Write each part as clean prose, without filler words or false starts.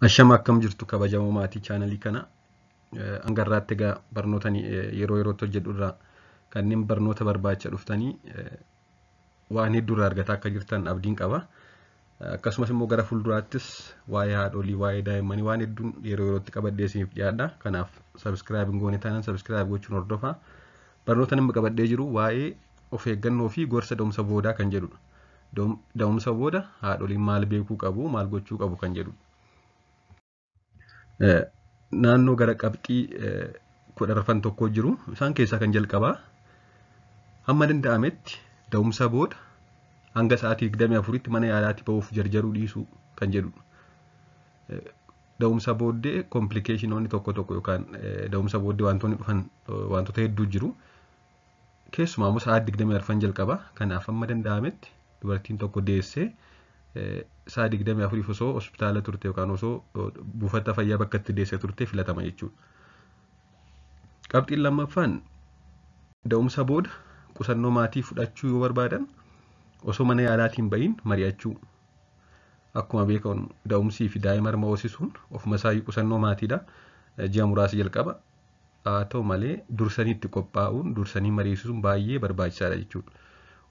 Ashama akkam jirtu kabajamoo maatii chaanalii kana hanga irraatti egaa barnoota yeroo yerootti hojjedhu irraa kanneen barnoota barbaacha dhuftanii waan hedduu irraa argataa akka jirtan abdiin qaba. Akkasumas immoo gara fuulduraattis waa'ee haadholii, waa'ee daa'immanii waan hedduun yeroo yerootti qabadhee isiniif dhiyaadha. Kanaaf subscribe hin goone taanaan subscribe gochuun hordofaa. Barnoota namni qabadhee jiru waa'ee of eeggannoo fi gorsa da'umsa boodaa kan jedhudha. Da'umsa booda haadholiin maal beekuu qabu, maal gochuu qabu kan jedhudha. Naannoo gara qabxii 11 jiru isaan keessaa kan jalqabaa hamma danda'ametti da'umsa booda hanga sa'aatii 24tti mana yaalaatti ba'uuf jarjaruu dhiisuu kan jedhudha. Da'umsa booddee komplikeeshinoonni tokko tokko yookaan da'umsa booddee wantoonni dhufan wantoota hedduu jiru. Keessumaa immoo sa'aatii 24 jalqaba. Kanaaf hamma danda'ametti dubartiin tokko deessee sa'a 24 osoo hospitaala turte yookaan osoo buufata fayyaa bakka itti deessee turte filatama jechuudha. Qabxiin lammaffaan da'umsa booda qusannoo maatii fudhachuu yoo barbaadan osoo mana yaalaatiin ba'iin mari'achuu. Akkuma beekamu da'umsii fi daa'ima harma hoosisuun ofuma isaayyuu qusannoo maatiidha. Ji'a muraasa jalqaba. Haa ta'u malee dursanii itti qophaa'uun dursanii mariisisuun baay'ee barbaachisaadha jechuudha.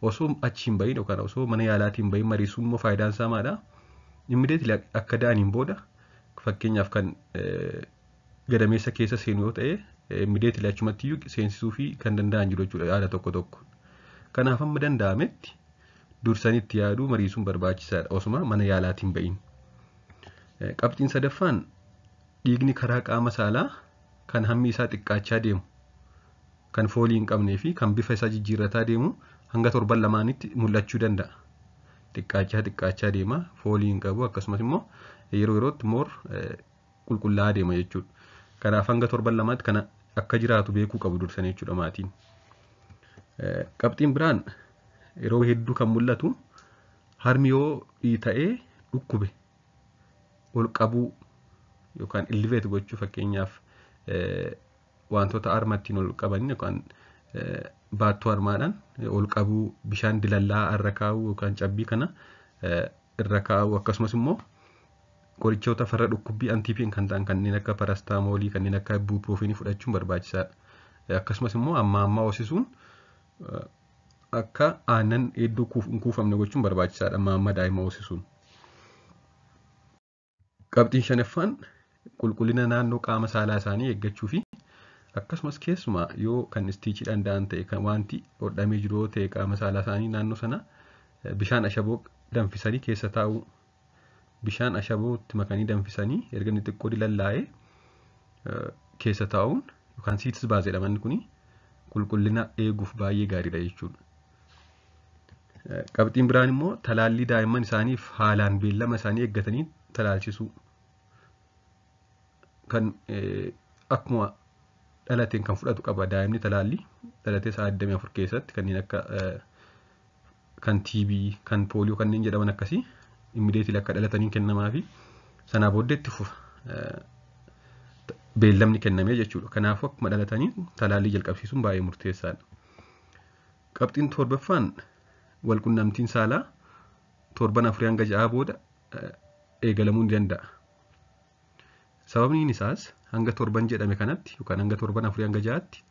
Osoo achi hin ba'iin yookaan osoo mana yaalaatiin ba'iin mariisuun immoo faayidaan isaa maadha? Immediately akka da'aniin booda fakkeenyaaf kan gadameessa keessa seenu yoo ta'e immediately achumatti iyyuu seensisuu fi kan danda'an jiru jechuudha haala tokko tokko. Kanaaf hamma danda'ametti dursanii itti yaaduu mariisuun barbaachisaadha osuma mana yaalaatiin ba'iin. Qabxiin sadaffaan dhiigni karaa qaama saalaa kan hammi isaa xiqqaachaa deemu, kan foolii hin qabnee fi kan bifa isaa jijjiirrataa deemu hanga torban lamaanitti mul'achuu danda'a. Xiqqaachaa xiqqaachaa deema, foolii hin qabu, akkasumas immoo yeroo yerootti moor qulqullaa'aa deema jechuudha. Kanaaf hanga torban lamaatti kana akka jiraatu beekuu qabu dursanii jechuudha maatiin. Qabxiin biraan yeroo hedduu kan mul'atu harmi yoo ta'ee dhukkube ol qabuu yookaan elevate gochuu, fakkeenyaaf wantoota harma ittiin ol qaban yookaan baattuu harmaadhaan ol qabuu, bishaan dilallaa irra kaa'uu yookaan cabbii kana irra kaa'uu, akkasumas immoo qorichoota farra dhukkubbii antiipiin kan ta'an kanneen akka parastaamoolii, kanneen akka ibuuproofiinii fudhachuun barbaachisaadha. Akkasumas immoo amma ammaa hoosisuun akka aannan hedduu hin kuufamne gochuun barbaachisaadha amma ammaa daa'ima hoosisuun. Qabxiin shanaffaan qulqullina naannoo qaama saalaa isaanii eeggachuu fi akkasumas keessumaa yoo kan istiichiidhaan da'an ta'e kan wanti hodhamee jiru yoo ta'e qaama saalaa isaanii naannoo sana bishaan ashaboo danfisanii keessa taa'uu, bishaan ashabootti makanii danfisanii erga inni xiqqoo dilallaa'ee keessa taa'uun yookaan siitis baas jedhama inni kuni qulqullina eeguuf baay'ee gaariidha jechuudha. Qabxiin biraan immoo talaallii daa'imman isaaniif haalaan beellama isaanii eeggatanii talaalchisuu. Kan akkuma dhalateen kan fudhatu qaba daa'imni talaallii dhalatee sa'a 24 keessatti kanneen akka kan TB, kan pooliyoo kanneen jedhaman akkasii immediately akka dhalataniin kennamaa fi sanaa booddee itti fufa beellamni kennamee jechuudha. Kanaafuu akkuma dhalatanii talaallii jalqabsiisuun baay'ee murteessaadha. Qabxiin torbaffaan walqunnamtiin saalaa torban 4 hanga 6 booda eegalamuu ni danda'a. Sababni isaas hanga torban jedhame kanatti yookaan hanga torban 4 hanga 6tti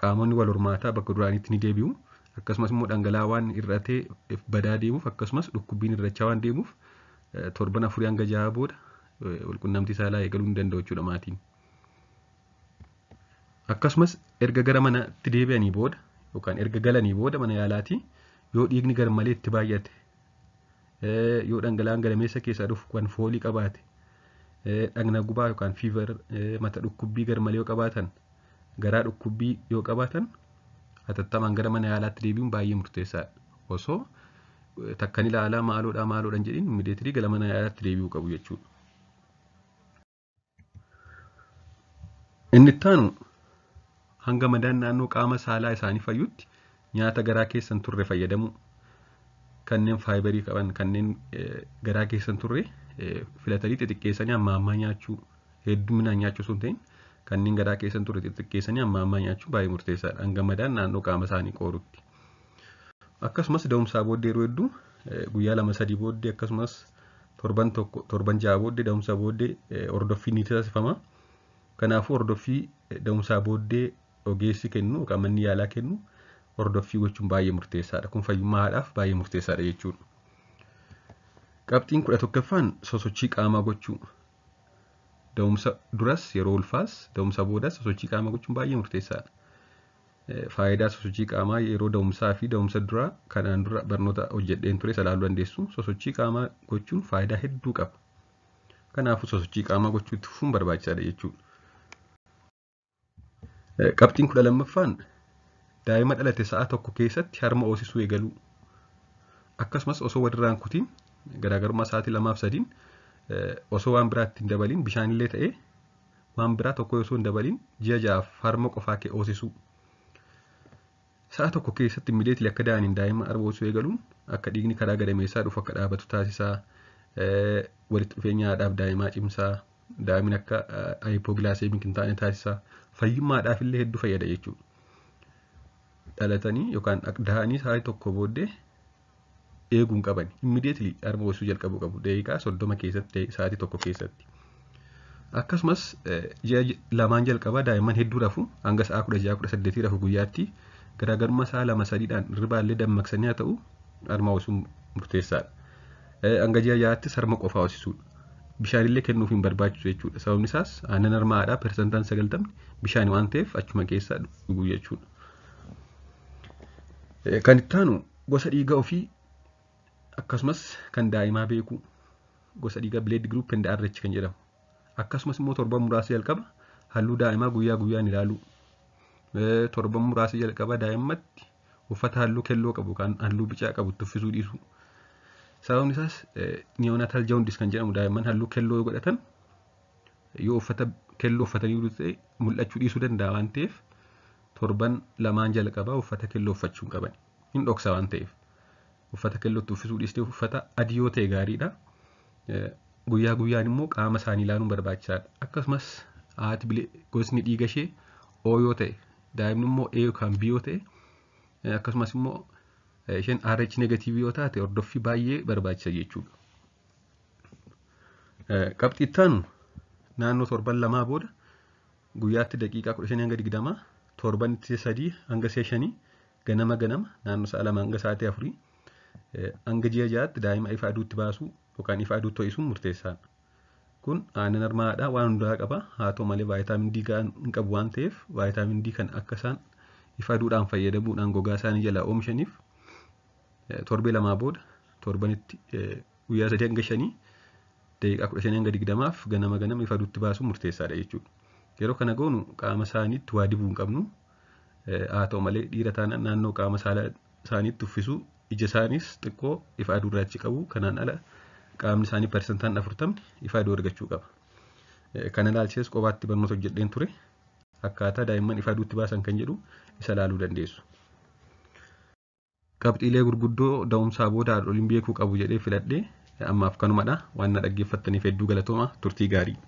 qaamonni wal hormaataa bakka duraaniitti ni deebi'u. Akkasumas immoo dhangala'aa waan hir'atee badaa deemuuf akkasumas dhukkubbiin hir'achaa waan deemuuf torban 4 hanga 6 booda walqunnamtii saalaa eegaluu ni danda'u jechuudha maatiin. Akkasumas erga gara manaatti deebi'anii booda yookaan erga galanii booda mana yaalaatii yoo dhiigni garmalee itti baay'ate, yoo dhangala'aan gadameessa keessaa dhufu kan foolii qabaate, dhagna gubaa yookaan fiiver, mata dhukkubbii garmalee yoo qabaatan, garaa dhukkubbii yoo qabaatan hatattamaan gara mana yaalaatti deebi'uun baay'ee murteessaadha. Osoo takkan ilaalaa maaloodhaa maaloodhaan jedhin immediately gara mana yaalaatti deebi'uu qabu jechuudha. Inni itti aanu hanga madaan naannoo qaama saalaa isaanii fayyutti nyaata garaa keessan turre fayyadamuu, kanneen faayibarii qaban kanneen garaa keessan turre filatanii xixiqqeessanii amma ammaa nyaachuu, hedduminaan nyaachuu osoo hin ta'in kanneen garaa keessan turre xixiqqeessanii amma ammaa nyaachuu baay'ee murteessaadha hanga madaan naannoo qaama isaanii qoorutti. Akkasumas da'umsaa booddee yeroo hedduu guyyaa 2-3 booddee akkasumas Torban 1 torban 6 booddee da'umsa booddee hordoffiin ni taasifama. Kanaafuu hordoffii da'umsaa booddee ogeessi kennu yookaan manni yaalaa kennu hordoffii gochuun baay'ee murteessaadha. Kun fayyummaa haadhaaf baay'ee murteessaadha jechuudha. Qabxiin 11ffaan sosochii qaamaa gochuu. Da'umsa duras yeroo ulfaas da'umsa boodas sosochii qaamaa gochuun baay'ee murteessaadha. Faayidaa sosochii qaamaa yeroo da'umsaa fi da'umsa duraa kanaan dura barnoota hojjedheen ture isa ilaaluu dandeessu. Sosochii qaamaa gochuun faayidaa hedduu qaba. Kanaafuu sosochii qaamaa gochuu itti fufuun barbaachisaadha jechuudha. Qabxiin 12ffaan daa'ima dhalate sa'a 1 keessatti harma hoosisuu eegaluu. Akkasumas osoo walirraa hin kutiin garaagarummaa sa'aatii 2 fi 3 osoo waan biraatti hin dabaliin bishaanillee ta'ee waan biraa tokko osoo hin dabaliin ji'a 6f harma qofaa kee hoosisuu. Sa'a 1 keessatti immediately akka da'aniin daa'ima harma hoosisuu eegaluun akka dhiigni karaa gadameessaa dhufu akka dhaabatu taasisaa. Walitti dhufeenya haadhaaf daa'imaa cimsaa. Daa'imni akka hypoglycemic hin taane taasisaa. Fayyummaadhaaf illee hedduu fayyada jechuudha. Dhalatanii yookaan da'anii sa'aatii 1 booddee eeguu hin qaban. Immediately harma hoosisuu jalqabuu qabu. Daqiiqaa 30 keessatti sa'aatii 1 keessatti. Akkasumas ji'a 2 jalqabaa daa'imman hedduu rafu hanga sa'a 16 18 rafu guyyaatti garaagarummaa sa'a 2 3dhaan hirribaallee dammaqsanii haa ta'u harma hoosisuun murteessaadha. Hanga ji'a 6tti harma qofaa hoosisuudha. Bishaanillee kennuuf hin barbaachisu jechuudha. Sababni isaas aannan harma haadhaa persentaan 90 bishaan waan ta'eef achuma keessaa dhuguu jechuudha. Kan itti aanu gosa dhiiga ofii akkasumas kan daa'imaa beekuu, gosa dhiigaa blood group and RH kan jedhamu. Akkasumas immoo torban muraasa jalqaba halluu daa'imaa guyyaa guyyaan ilaaluu. Torban muraasa jalqaba daa'immatti uffata halluu kelloo qabu kan halluu bicaa qabu itti uffisuu dhiisuu. Sababni isaas neonatal jaundice kan jedhamu daa'imman halluu kelloo godhatan yoo uffata kelloo uffatanii ta'e mul'achuu dhiisuu danda'a waan ta'eef torban 2 jalqabaa uffata kelloo uffachuu hin qaban. Hin dhoksa waan ta'eef. Uffata kellootti uffisuu dhiistee uffata adii yoo ta'e gaariidha. Guyyaa guyyaan immoo qaama isaanii ilaaluun barbaachisaadha. Akkasumas haati gosni dhiiga ishee O yoo ta'e daa'imni immoo A yookaan B yoo ta'e akkasumas immoo isheen RH negative yoo taate hordoffii baay'ee barbaachisa jechuudha. Qabxii itti aanu naannoo torban 2 booda guyyaatti daqiiqaa 15 hanga 20 torbanitti 3 hanga 5 ganama ganama naannoo sa'a 2 hanga sa'aatii 4 hanga ji'a 6tti daa'ima ifa aduutti baasuu yookaan ifa aduutti ho'isuun murteessaadha. Kun aannan harma haadhaa waan hundaa qaba. Haa ta'u malee vaayitaamin D gahaa hin qabu waan ta'eef vaayitaamin D kan akka isaan ifa aduudhaan fayyadamuudhaan gogaa isaanii jalaa oomishaniif torbee 2 booda torbanitti guyyaa 3 hanga 5 daqiiqaa 15 hanga 20f ganama ganama ifa aduutti baasuun murteessaadha jechuudha. Yeroo kana goonu qaama isaaniitti waa dibuu hin qabnu. Haa ta'u malee dhiira taanaan naannoo qaama isaaniitti uffisuu ija isaaniis xiqqoo ifa aduu irraa achi qabu. Kanaan ala qaamni isaanii persentaan 40 ifa aduu argachuu qaba. Kana ilaalchisees qobaatti barnoota hojjedheen ture. Akkaataa daa'imman ifa aduutti baasan kan jedhu isa ilaaluu dandeessu. Qabxiilee gurguddoo da'umsaa booda haadholiin beekuu qabu jedhee filadhee ammaaf kanumadha. Waan na dhaggeeffattaniif hedduu galatooma. Turtii gaarii.